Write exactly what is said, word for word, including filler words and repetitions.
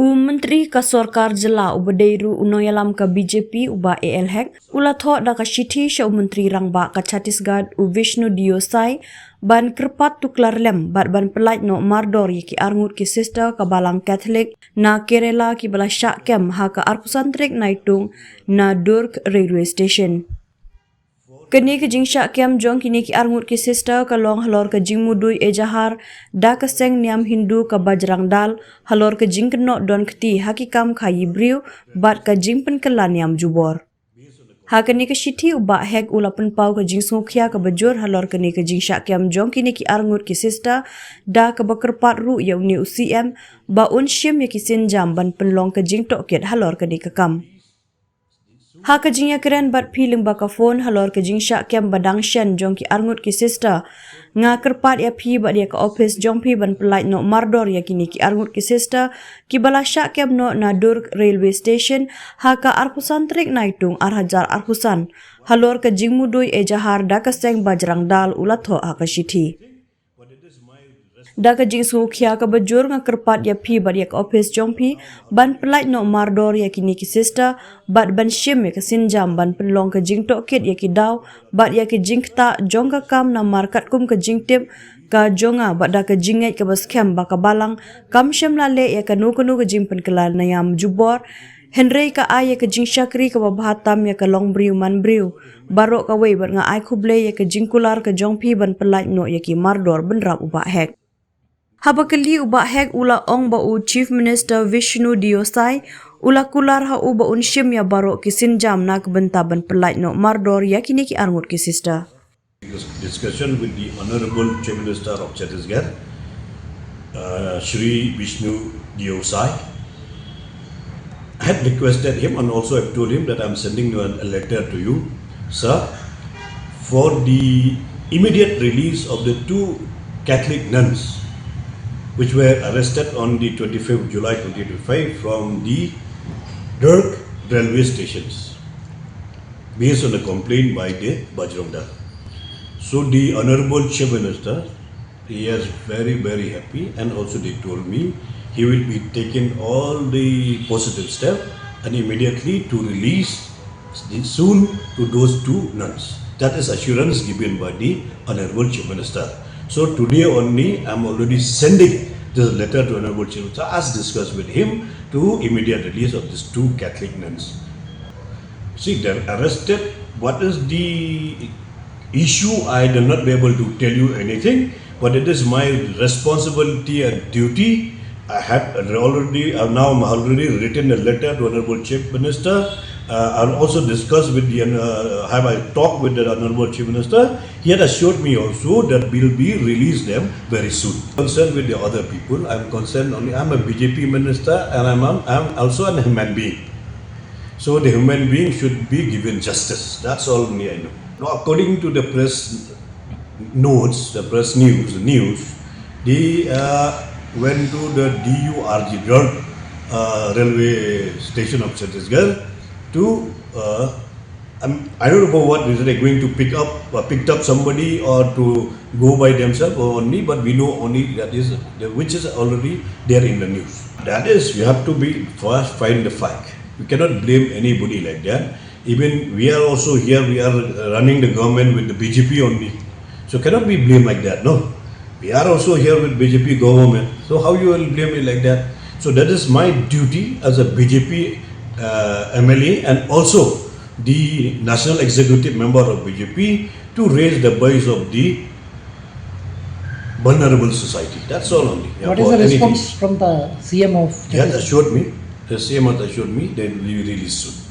U Myntri ka Sorkar Jylla uba dei ruh u nongïalam ka B J P u Bah A L Hek u la thoh da ka shithi sha u Myntri Rangbah ka Chhattisgarh u Vishnu Deo Sai ban kyrpad tuklar lem bad ban pyllait noh mardor ïa ki arngut ki sister ka Balang Catholic na Kerala kiba la shah kem ha ka arphew san tarik Naitung na Durg Railway Station. Kane ka jingshah kem jong kine ki arngut ki sister ka long halor ka jingmudui ejahar da ka seng niam Hindu ka Bajrang Dal halor ka jingkynnoh don kti ha ki kam khaïi briew bad ka jingpynkylla niam jubor. Ha kane ka shithi u Bah Hek u la pynpaw ka jingsngewkhia kaba jur halor kane ka jingshah kem jong kine ki arngut ki sister da kaba kyrpad ruh ïa une u C M ba un shim ïa ki sienjam ban pynlong ka jingtohkit halor kane ka kam. Ha ka jingïakren bad phi lyngba ka phone halor ka jingshah kem ba dang shen jong ki arngut ki sister, nga kyrpad ïa phi bad ïa ka ophis jong phi ban pyllait noh mardor ïa kine ki arngut ki sister kiba la shah kem noh na Durg Railway Station ha ka arphew san tarik Naitung ar hajar arphew san halor ka jingmudui ejahar da ka seng Bajrang Dal, u la thoh ha ka shithi. Da ka jingsngewkhia kaba jur nga kyrpad ïa phi bad ïa ka ophis jong phi ban pyllait noh mardor ïa kine ki sister bad ban shim ïa ka sienjam ban pynlong ka jingtohkit ïa ki daw bad ïa ka jingktah jong ka kam namar katkum ka jingtip ka jong nga bad da ka jingngeit kaba skhem ba ka Balang kam shym la leh ïa kano kano ka jingpynkylla niam jubor, hynrei ka ai ïa ka jingshakri kaba bha tam ïa ka longbriew manbriew baroh kawei bad nga ai khublei ïa ka jingkular ka jong phi ban pyllait noh ïa ki mardor, bynrap u Bah Hek. Haba kylli u Bah Hek u la ong ba u Chief Minister Vishnu Deo Sai u la kular ha u ba un shim ïa baroh ki sienjam na ka bynta ban pyllait noh mardor ïa kine ki arngut ki sister. Discussion with the Honorable Chief Minister of Chhattisgarh, uh, Shri Vishnu Deo Sai. I had requested him and also I've told him that I'm sending a letter to you, sir, for the immediate release of the two Catholic nuns which were arrested on the twenty-fifth July twenty twenty-five from the Durg railway stations based on a complaint by the Bajrang Dal. So the Honorable Chief Minister, he is very, very happy, and also they told me he will be taking all the positive step and immediately to release soon to those two nuns. That is assurance given by the Honorable Chief Minister. So today only, I'm already sending this letter to Honorable Chief Minister as discussed with him to immediate release of these two Catholic nuns. See, they're arrested. What is the issue? I will not be able to tell you anything, but it is my responsibility and duty. I have already, I've now already written a letter to Honorable Chief Minister. Uh, I've also discussed with the, uh, have I talked with the Honorable Chief Minister. He had assured me also that we'll be release them very soon. Concerned with the other people, I'm concerned only, I'm a B J P minister and I'm, I'm, I'm also a human being. So the human being should be given justice. That's all only I know. Now, according to the press notes, the press news, news, they uh, went to the D U R G Durg uh, railway station of Chhattisgarh to, uh, um, I don't know for what reason they're going to pick up, uh, picked up somebody or to go by themselves or only, but we know only that is the, which is already there in the news. That is, you have to be first find the fact. You cannot blame anybody like that. Even we are also here, we are running the government with the B J P only. So cannot be blamed like that, no. We are also here with B J P government. So how you will blame me like that? So that is my duty as a B J P uh, M L A and also the national executive member of B J P to raise the voice of the vulnerable society. That's all only. Yeah, What is for the anything. Response from the C M of He has Chhattisgarh? Assured me, the C M has assured me that we will release soon.